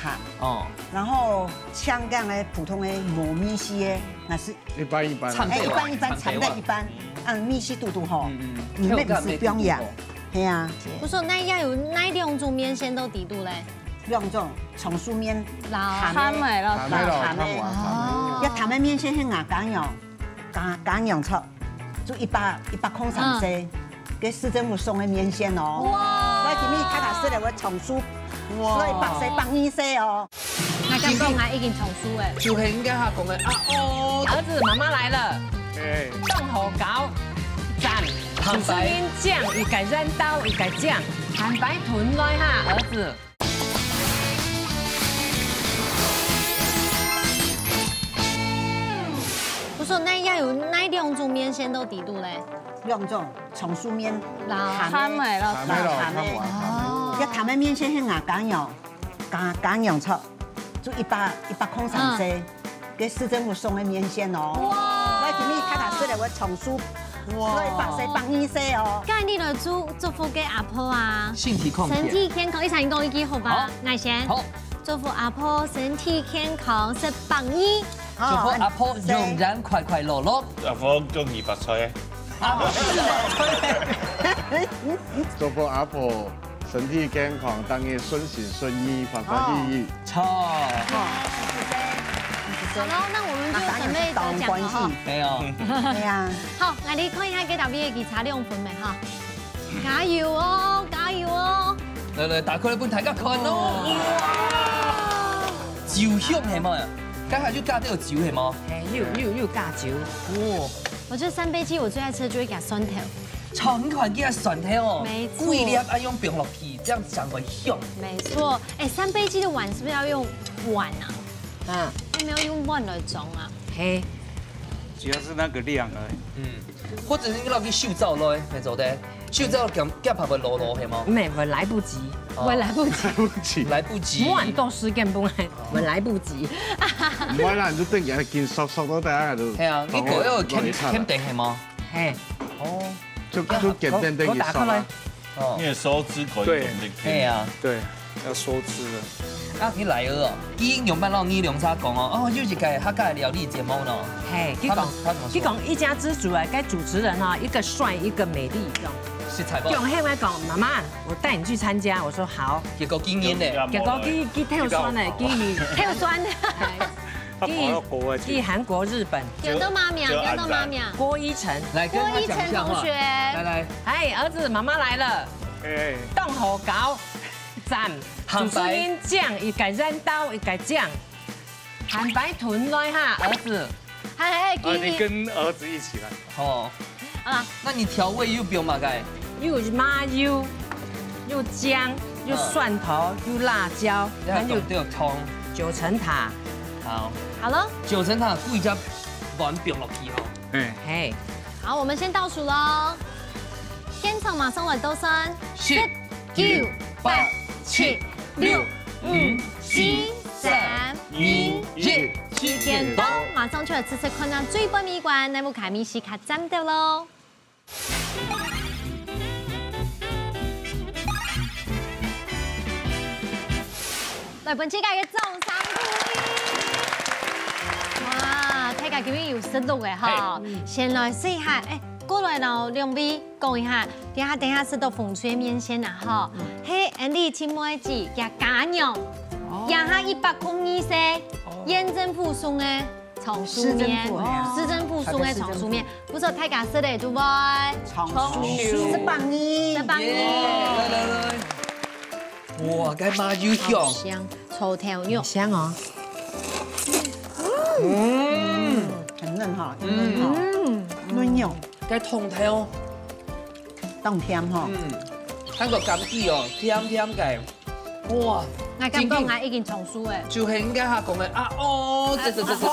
哦。然後像這樣个普通个無味緒个，那是一般一般。哎，一般一般，摻个一般，嗯，味緒堵堵吼，嗯嗯，裡面毋係放鹽，係啊。不是，該也有哪兩種麵線都底肚咧？兩種，長壽麵，鹹个，鹹个咯，鹹个，鹹个。哦。要鹹个麵線係牙乾哦。 加加洋蔥，就一百一百空三四，嗯。給市政府送个麵線哦。哇！所以今日大家食了會長壽，哇！所以百歲百二歲哦。那剛剛還已經長壽哎。就係應該他講个啊哦。兒子，媽媽來了。哎。當好搞，讚！主持人講，一個人到一個獎，坦白吞來哈，兒子。 不是，該也有哪兩種麵線都底肚咧？兩種，長壽麵，鹹个，鹹个咯，鹹个咯，鹹个。鹹个。哦。要鹹个麵線係牙乾哦，加加洋蔥，就一百一百空三四。嗯。 給市政府送个麵線哦。哇！所以今日大家食了會長壽，哇！所以百歲百二歲哦。該你來祝祝福給阿婆啊，身體康健。身體健康，一人講一句好吧？好。𠊎先。好。祝福阿婆身體健康，食百二。祝福阿婆永遠快快樂樂。阿婆恭喜發財。阿婆恭喜發財。祝福阿婆 身體健康，逐日順心順意，歡歡喜喜。好。好，那我們就準備得獎了哈。沒有。對啊。好，來，你看一下，給大家一個差兩分沒哈？加油哦，加油哦！來來，打開來分大家看哦。哇！酒香係無？剛才就加到酒係無？哎，又又又加酒。哦。我覺得三杯雞我最愛吃的就會加蒜頭。 長款个蒜頭哦，沒錯。規粒愛用放落去，這樣才會香。沒錯，哎，三杯雞的碗是不是要用碗啊？嗯。有沒有用碗來裝啊？嘿。主要是那個量而已。嗯，或者是你落去手抓來，沒做得。手抓夾夾下會老老，係無？沒，我來不及。哦。我來不及。來不及。來不及。碗都時間不來，我來不及。毋會啦，你就等佢緊熟熟到大家就。係啊，你過要欠欠等係無？嘿。哦。 就就簡單等於燒啊。哦。你的手指可以對。用力。係啊。對，要收汁了。啊，你來哦，佢用白老二兩儕講哦，哦，有一個客家料理節目咯。嘿，佢講，他們，他怎麼說？佢講一家之煮啊，該主持人哈，一個帥，一個美麗，這樣。實在不？永黑來講，媽媽，我帶你去參加。我說好。結果今年呢？結果佢佢跳酸了，佢跳酸。 他跑到國外去。去韓國、日本。叫做麼名？叫做麼名？郭一晨。來跟他講一下話。郭一晨同學。來來。嗨，兒子，媽媽來了。哎。當好搞，讚！行，主持人講，一個人到一個獎。坦白吞來哈，兒子。嗨嗨，啊，你跟兒子一起來。哦。啊。那你調味又不用麼个？又麻油，又薑，又蒜頭，又辣椒，還有九層塔。好，好了，九层塔歸隻碗放落去吼。哎，嘿，好，我們先倒數嘍。現場馬上來倒算，十、九、八、七、六、五、四、三、二、一，時間到，馬上就來試試看啊，最尾一關，哪位个味緒較讚兜囉。 來分自家个掌聲鼓勵。哇，大家今日有食祿个吼，嘿。先來試一下，哎，過來摎兩位講一下，等下等下食到紅隊个麵線啊吼，嗯。係Andy姊妹佢个家娘，哦。這下一百空二歲，哦。縣政府送个 長壽麵，市政府，哎呀。市政府送个長壽麵，不錯，大家食个對不對？長壽，十八年，十八年。耶，來來來，哇，該麻油香，好香，臭豆乳，香哦。嗯，很嫩哈，很嫩哈，嗯，嫩肉，該湯頭，當甜哈，嗯，還有枸杞哦，甜甜个。 哇，𠊎感覺𠊎已經長壽了。就係應該佢講个啊，哦，這這這這這。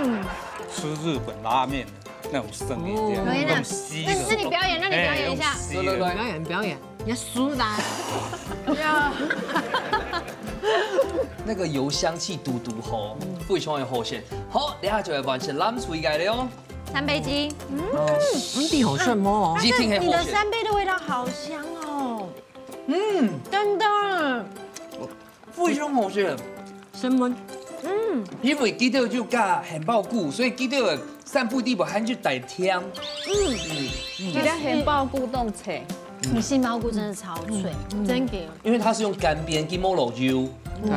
嗯，吃日本拉麵那種聲音，這樣，哦，那種吸的。那那你表演，那你表演一下。哎，那種吸的。來來來，表演表演，你要輸啦。對啊。那個油香氣嘟嘟吼，非常的好食。好，等下就來完成藍隊个了哦。三杯雞，嗯，嗯，你好順哦。一定很好食。你的三杯的味道好香哦。 嗯，真的，非常好食。生मन，嗯，因為佢兜就加杏鮑菇，所以佢兜个三杯底部還係帶甜。嗯，嗯，佢个杏鮑菇當脆，你杏鮑菇真的超脆，真个。因為它是用乾煸，佢無落油。對。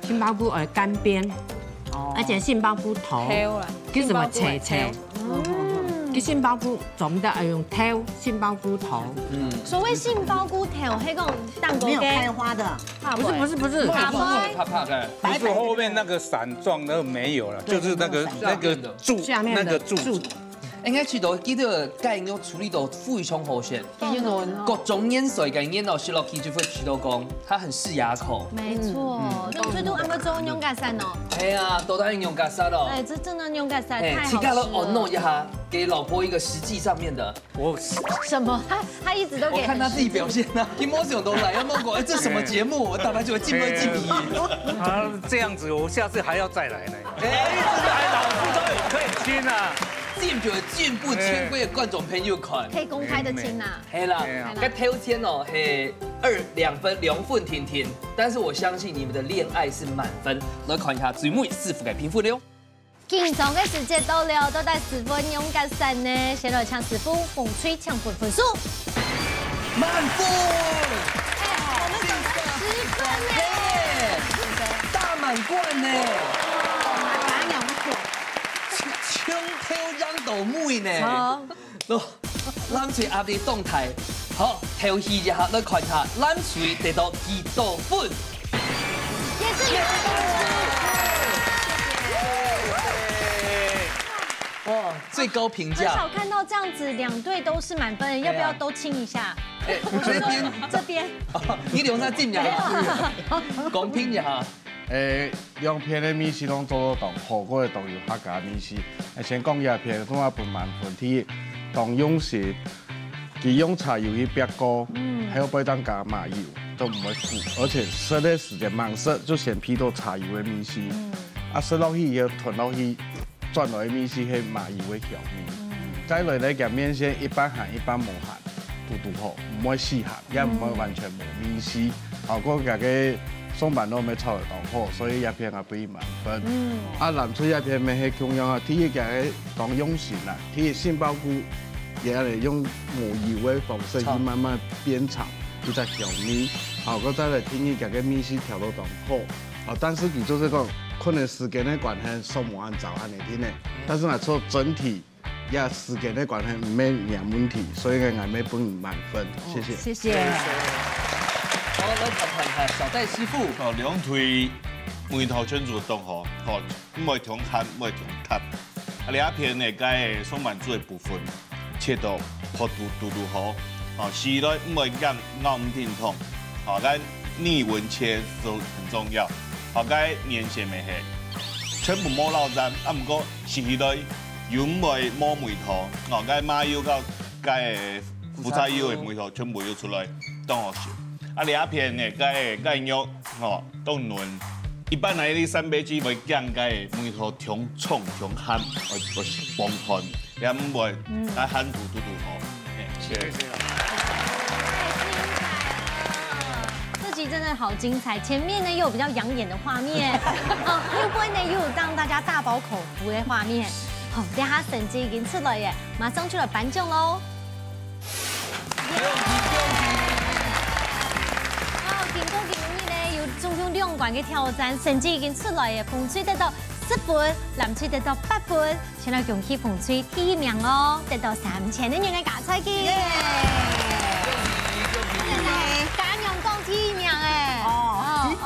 杏鮑菇愛乾煸，哦。而且杏鮑菇頭，頭啦，其實嘛，杏鮑菇愛頭。脆脆。嗯。其實杏鮑菇做毋得愛用頭，杏鮑菇頭。嗯。所謂杏鮑菇頭，係講當个，沒有開花的。不是，不是，不是。怕怕的。不是後面那個傘狀那個沒有了，對，就是那個，那個那個柱，下面的那個柱子。柱。 應該試著佢个雞肉處理到非常好勢，各種顏色个雞肉食落去就會試著講，它很適牙口。沒錯，嗯。用最多阿姆做牛角散哦。哎呀，都在牛角散哦。哎，這真的牛角散太好吃了。哎，自家都按捺一下，給老婆一個實際上面的。我什麼？他他一直都給我看他自己表現啊，你摸什麼都來，要摸過，哎，這什麼節目？我打牌就會進不進你？他這樣子，我下次還要再來呢。哎，這個還老師都有可以親啊。 進步進步，全國个觀眾朋友看。可以公開的親啊。係啦，係啊。該頭前哦，係二兩分兩分定定，但是我相信你們的戀愛是滿分。來看一下最尾師傅个評分了。緊張个時節到了，到底師傅仰結煞呢？先來請師傅紅隊請分分數。滿分！哎，我們總共十分呢。嘿，大滿貫呢。 從頭贏到尾呢。好。喏，藍隊壓力當大。好，調戲一下，來看一下藍隊得到幾多分。也是滿分。哇，最高評價。很少看到這樣子，兩隊都是滿分的，要不要都親一下？哎，我覺得這邊，這邊。哦，你留下進來。沒有啊。公平一下。 誒，兩片个味緒攏做到當好，過會當有客家味緒。誒，先講這片，做麼分滿分？第一，當用心，佢用茶油去煏過，嗯。還有背當加麻油，都毋會苦，而且食个時間慢食，就先鼻到茶油个味緒。嗯。啊，食落去以後，吞落去，轉來个味緒係麻油个香味。嗯。再來呢，佢麵線一半鹹一半無鹹，堵堵好，毋會死鹹，也毋會完全無味緒。嗯。好，過佢个松板肉乜炒到當好，所以這片啊 分滿分。嗯。啊，藍隊這片乜係共樣啊，第一佢个當用心啦，第一杏鮑菇，也係用無油个方式去慢慢煸炒，一隻香味。好，過再來第二佢个味緒調到當好。啊，但是佢就係講，可能時間个關係，上無恁早恁樣定呢。但是呢，做整體 也時間个關係，毋係你个問題，所以呢，𠊎乜分滿分，謝謝。謝謝。好，來談談看，小戴師傅。哦，兩隊味道全做當好，哦，毋會忒鹹，毋會忒淡。啊，這片呢，該个松板豬个部分，切到好嘟嘟嘟好，哦，食落毋會咬，咬毋停痛，哦，該逆紋切都很重要。哦，該麵線个係，全部無漏汁，啊，毋過食起來又毋會無味道，哦，該麻油到該个胡椒油个味道全部又出來，當好食。啊，這片呢，該个該肉，哦，當嫩。一般來，你三杯雞會驚該个味道忒重、忒鹹，會，會崩盤。 也毋會，嗯。來喊嘟嘟嘟吼。嘿，謝謝。太精彩了，這集真的好精彩。前面呢又有比較養眼的畫面，哦，後背呢又有讓大家大飽口福的畫面。好，等下成績已經出來耶，馬上就來頒獎嘍。恭喜恭喜！好，經過今日呢有總共兩關的挑戰，成績已經出來耶，紅隊得到十分，藍隊得到八分。 先來恭喜紅隊第一名哦，得到三千个銀个加菜金。耶！恭喜，恭喜！家娘講第一名哎。哦，哦，哦，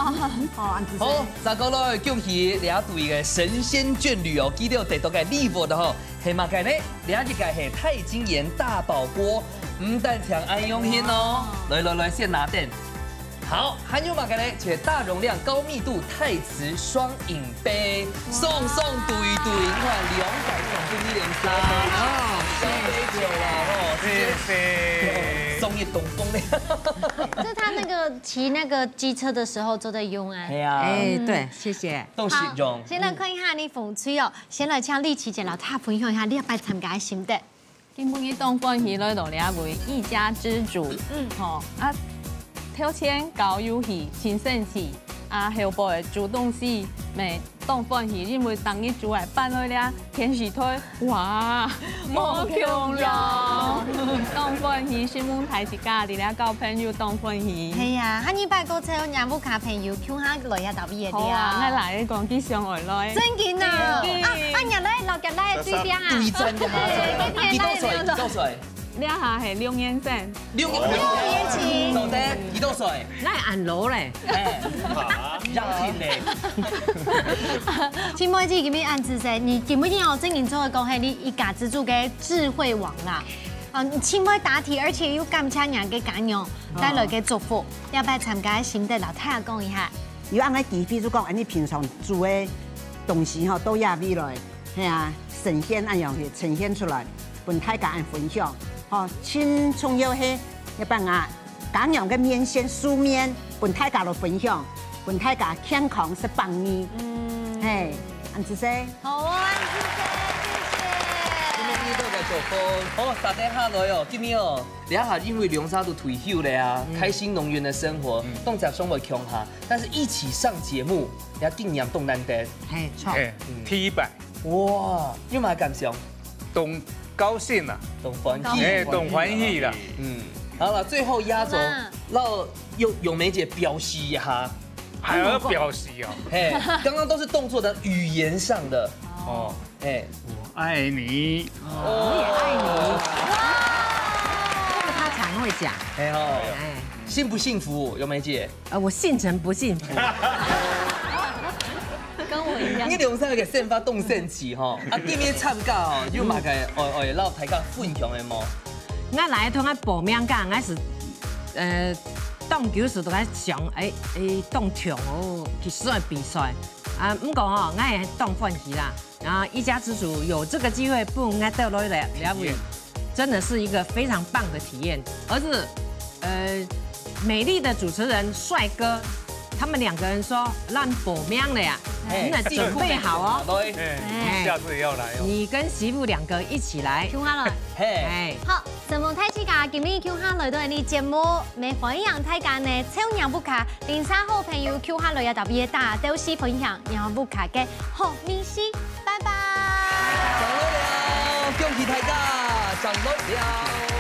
哦，恁仔細。好，再過來恭喜這隊个神仙眷侶哦，佢兜得到个禮物的吼，係麼个呢？這一個係鈦金鹽大寶鍋，毋單淨恁用心哦。來來來，先拿等。 好，還有麼个呢？就係大容量高密度鈦瓷雙飲杯，雙雙對對，你看兩個送分你兩儕，哦，小杯酒啊，吼，謝謝。送一桶風咧。這他那個騎那個機車的時候都在用啊。係啊，哎，對，謝謝。都實用。好，先來看一下你紅隊哦，先來請麗琪姐摎大家分享一下你這擺參加个心得。 今晡日當歡喜來到這位一家之煮，嗯，吼，啊，頭前搞遊戲真生趣，啊，後背煮東西乜當歡喜，因為逐日煮个飯來了，電視台，哇，無共樣，當歡喜，承蒙大自家，在這交朋友當歡喜。係啊，下二擺過後，若屋下朋友共下來也特別个。好啊，𠊎來講，佢想愛來。真緊啊！真緊。啊，啊，若來，老家來，對邊啊。對戰一下，幾多歲？幾多歲？ 這下係六年生。六，六年級。到底幾多歲？哪會恁老咧？哎，仰般咧？青妹姊今晡日恁仔細，你今晡日哦，正經做得講係你一家之煮个智慧王啦。啊，你真會答題，而且又感謝若个家娘帶來个祝福，這擺參加个心得摎大家講一下。有恁个機會，就講恁仔平常煮个東西吼，到這位來。 係啊，呈現恁樣去呈現出來，分大家恁分享。吼，盡重要係一擺啊，家娘个麵線素麵，分大家來分享，分大家健康食百二。嗯。係，恁仔細。好啊，恁仔細，謝謝。今晡日大家做好，好，大家下來哦，今晡日哦，這下因為兩儕都退休了啊，嗯。開心農園的生活，嗯。當然生活共下，但是一起上節目，也經驗當難得。係，著。哎，嗯。第一擺。 哇，有麼个感想？當高興啊。當歡喜。哎，當歡喜啦。嗯，好了，最後壓軸，好嘛。讓由，由梅姐表示一下。還要表示哦。嘿，剛剛都是動作的語言上的。哦。哎。我愛你。我也愛你。哇。這個她常會講。哎吼。哎。幸不幸福，由梅姐？ 啊，我信誠不信佛。跟我一樣。你兩儕个想法當神奇吼，啊，今晡日參加吼，有麼个愛，愛摎大家分享个無？𠊎來同𠊎報名个，𠊎係，呃，當久時都在想，哎，哎，當暢哦，去選比賽。啊，毋過吼，𠊎也當歡喜啦。 啊，一家之煮有這個機會分𠊎兜來了，了解，體驗。真的是一個非常棒的體驗。而且，呃，美麗的主持人帥哥，他們兩個人說，咱報名了呀，嘿，你們準備好哦。對，哎，哎，下次也要來哦。你跟媳婦兩個一起來。共下來。嘿。哎。好，承蒙大自家今晡日共下來到你節目，乜歡迎大家呢，湊若屋下，鄰舍好朋友共下來也特別打招呼分享，若屋下个 好，明星，拜拜。上樓了，恭喜大家，上樓了。